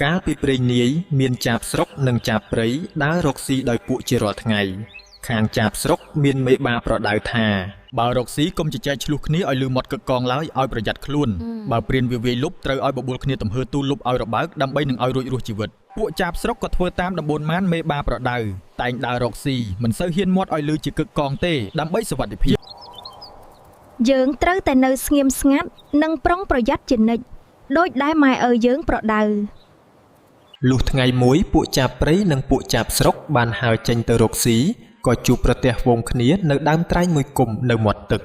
កាលពីព្រេងនាយមានចាបស្រុកនិងចាបព្រៃដើររកស៊ីដោយពួកជារាល់ថ្ងៃ ខាងចាបស្រុកមានមេបាប្រដៅថា បើរកស៊ីកុំជជែកឆ្លោះគ្នាឲ្យលឺមាត់កឹកកងឡើយឲ្យប្រយ័ត្នខ្លួនបើព្រានវាវាយលុបត្រូវឲ្យបបួលគ្នាទំហើទូលុបឲ្យរបើកដើម្បីនឹងឲ្យរួចរស់ជីវិតពួកចាបស្រុកក៏ធ្វើតាមដំបូន្មានមេបាប្រដៅតែងដើររកស៊ីមិនសូវហ៊ានមាត់ឲ្យលឺជាកឹកកងទេដើម្បីសុវត្ថិភាព យើងត្រូវតែនៅស្ងៀមស្ងាត់និងប្រុងប្រយ័ត្នជានិច្ចដូចដែលម៉ែឪយើងប្រដៅ លុះថ្ងៃមួយពួកចាបព្រៃនិងពួកចាបស្រុកបានហើរចេញទៅរកស៊ីក៏ជួបប្រទះវងគ្នានៅដើមត្រែងមួយគុំនៅមាត់ទឹក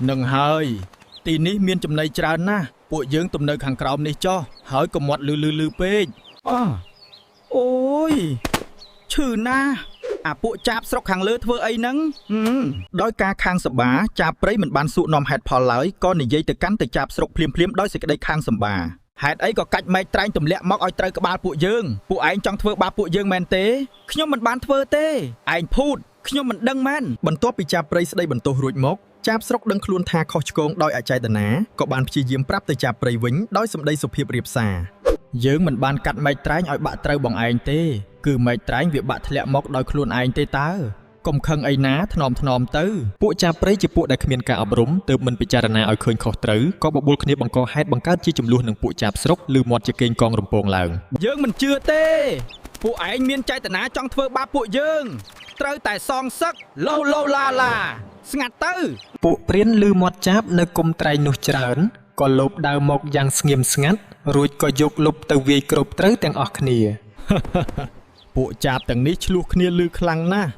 នឹងហើយទីនេះមានចំណីច្រើនណាស់ពួកយើងទំនៅខាងក្រោមនេះចោះហើយកុំមាត់លឺលឺលឺពេកអអូយឈឺណាស់អាពួកចាបស្រុកខាងលើធ្វើអីហ្នឹងហឹមដោយការខាងសម្បាចាបព្រៃមិនបានសួរនាំហេតុផលឡើយក៏និយាយទៅកាន់ទៅចាបស្រុកភ្លាមៗដោយសេចក្តីខាងសម្បាហេតុអីក៏កាច់មែកត្រែងទម្លាក់មកឲ្យត្រូវក្បាលពួកយើងពួកឯងចង់ធ្វើបាបពួកយើងមែនទេខ្ញុំមិនបានធ្វើទេឯងភូតខ្ញុំមិនដឹងមែន បន្ទាប់ពីចាបព្រៃស្ដីបន្ទោសរួចមកចាបស្រុកដឹងខ្លួនថាខុសឆ្គងដោយអចេតនាក៏បានព្យាយាមប្រាប់ទៅចាបព្រៃវិញដោយសម្ដីសុភាពរាបសារ យើងមិនបានកាត់មែកត្រែងឲ្យបាក់ត្រូវបងឯងទេគឺមែកត្រែងវាបាក់ធ្លាក់មកដោយខ្លួនឯងទេតើកុំខឹងអីណាថ្នមថ្នមទៅ ពួកចាបព្រៃជាពួកដែលគ្មានការអប់រំទើបមិនពិចារណាឲ្យឃើញខុសត្រូវក៏បបួលគ្នាបង្កហេតុបង្កើតជាចំនួននឹងពួកចាបស្រុកឬមាត់ជាកេងកងរំពងឡើង យើងមិនជឿទេ ពួកឯងមានចេតនាចង់ធ្វើបាបពួកយើង ត្រូវតែសងសឹកឡូឡូឡាឡាស្ងាត់ទៅ ពួកព្រានឮមាត់ចាបនៅគុំត្រែងនោះច្រើនក៏លបដើរមកយ៉ាងស្ងៀមស្ងាត់រួចក៏យកលុបទៅវាយគ្របត្រូវទាំងអស់គ្នា ពួកចាបទាំងនេះឆ្លោះគ្នាលឺខ្លាំងណាស់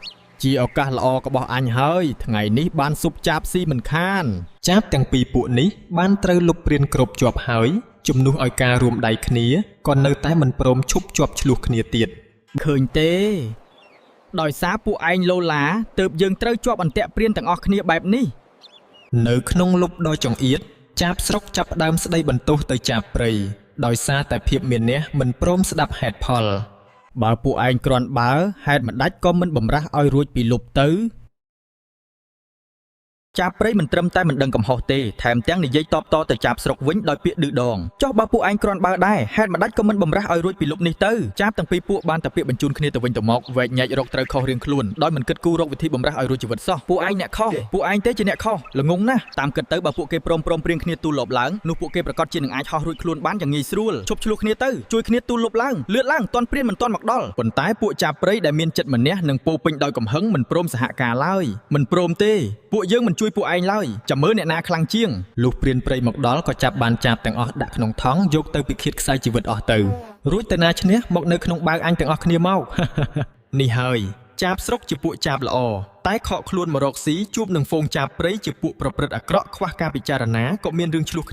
ជាឱកាសល្អរបស់អញហើយថ្ងៃនេះបានស៊ុបចាបស៊ីមិនខាន ចាបទាំងពីរពួកនេះបានត្រូវលុបព្រានគ្របជាប់ហើយជំនួសឲ្យការរួមដៃគ្នាក៏នៅតែមិនព្រមឈប់ជាប់ឆ្លោះគ្នាទៀត ឃើញទេ ដោយសារពួកឯងឡូឡាទើបយើងត្រូវជាប់អន្ទាក់ព្រានទាំងអស់គ្នាបែបនេះ នៅក្នុងលុបដ៏ចង្អៀតចាបស្រុកចាប់ផ្ដើមស្ដីបន្ទោសទៅចាបព្រៃដោយសារតែភាពមានះមិនព្រមស្ដាប់ហេតុផល បើពួកឯងគ្រាន់បើហេតុមិនដាច់ក៏មិនបំរាស់ឲ្យរួចពីលុបទៅ ចាបព្រៃមិនត្រឹមតែមិនដឹងកំហុសទេថែមទាំងនិយាយតបតទៅចាបស្រុកវិញដោយពាក្យឌឺដងចុះបើពួកឯងគ្រាន់បើដែរហេតុមិនដាច់ក៏មិនបំរាស់ឲ្យរួចពីលុបនេះទៅចាបទាំងពីរពួកបានតែពាក្យបញ្ជូនគ្នាទៅវិញទៅមកវែកញែករកត្រូវខុសរៀងខ្លួនដោយមិនគិតគូររកវិធីបំរាស់ឲ្យរួចជីវិតសោះពួកឯងអ្នកខុសពួកឯងទេជាអ្នកខុសល្ងងណាស់តាមគិតទៅបើពួកគេព្រមព្រមព្រៀងគ្នាទូលលបឡើងនោះពួកគេប្រកាសជានឹងអាចហោះរួចខ្លួនបានយ៉ាងងាយស្រួលឈប់ឆ្លោះគ្នាទៅជួយគ្នាទូលលបឡើងលឿនឡើងតន់ព្រានមិនទាន់មកដល់ប៉ុន្តែពួកចាបព្រៃដែលមានចិត្តម្នេះនិងពោពេញដោយកំហឹងមិនព្រមសហការឡើយមិនព្រមទេពួកយើងមិនជួយពួកឯងឡើយចាំមើលអ្នកណាខ្លាំងជាង លុះព្រានព្រៃមកដល់ក៏ចាប់បានចាបទាំងអស់ដាក់ក្នុងថង់យកទៅពិឃាតខ្សែជីវិតអស់ទៅរួចទៅណាឈ្នះមកនៅក្នុងបាវអញទាំងអស់គ្នាមក នេះហើយចាបស្រុកជាពួកចាបល្អតែខកខ្លួនមករកស៊ីជួបនឹងហ្វូងចាបព្រៃជាពួកប្រព្រឹត្តអាក្រក់ខ្វះការពិចារណាក៏មានរឿងឆ្លោះ